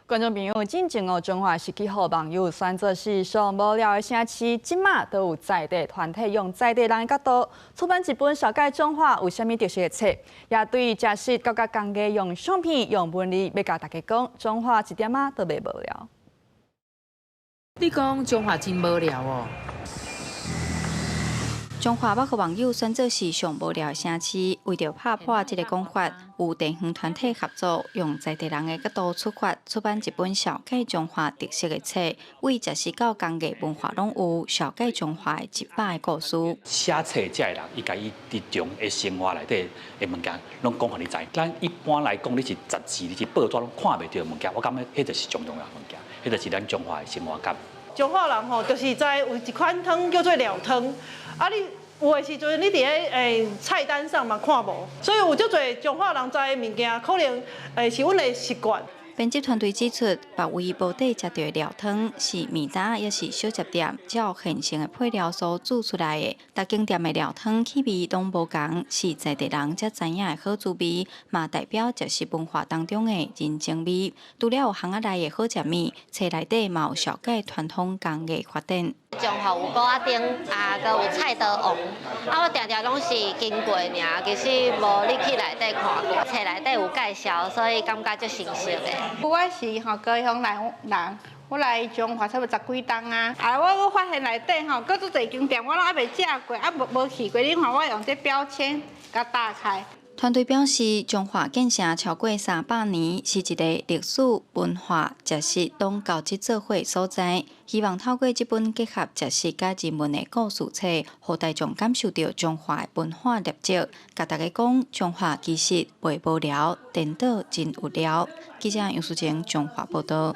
觀眾朋友，進前哦，彰化是去予網友選做是上無聊的城市，這馬都有在地團體用在地人的角度出版一本紹介彰化有啥物特色的冊，也對食食各個工藝用相片、用文字，欲共大家講，彰化一點仔都袂無聊。你講彰化真無聊哦。彰化欲予網友選做是上無聊的城市，為著拍破這個講法，有地方團體合作，用在地人的角度出發，出版一本紹介彰化特色的冊，對食食到工藝文化攏有紹介彰化的100個故事。寫冊這个人，伊共伊日常的生活內底的物件，攏講予你知。咱一般來講，你是雜誌，你是報紙攏看袂著的物件，我感覺彼就是上重要的物件，彼就是咱彰化的生活感。彰化人吼，就是知有一款湯叫做料湯，啊，你有的時陣你佇咧菜單上嘛看無，所以有足濟彰化人知的物件，可能是阮的習慣。編輯團隊指出，別位無得食著的料湯是麵擔抑是小食店照現成的配料所煮出來的。逐間店的料湯氣味攏無仝，是在地人才知影的好滋味，嘛代表食食文化當中的人情味。除了有巷仔內的好食物，冊內底嘛有紹介傳統工藝發展。彰化有鼓仔燈，啊，閣有菜刀王，啊，我定定攏是經過爾，其實無入去內底看過。冊內底有介紹，所以感覺足新鮮的。我是吼高雄來人，我來彰化差不多十幾冬啊。啊，我閣發現內底吼，閣足濟間店，我攏猶未食過，啊無無去過。你看我用這標籤共打開。團隊表示，彰化建城超過300年，是一個歷史文化、食食攏交織做伙所在。希望透過這本結合食食佮人文的故事冊，予大眾感受著彰化的文化特色，共大家講，彰化其實袂無聊，顛倒真有料。記者楊淑晴彰化報導。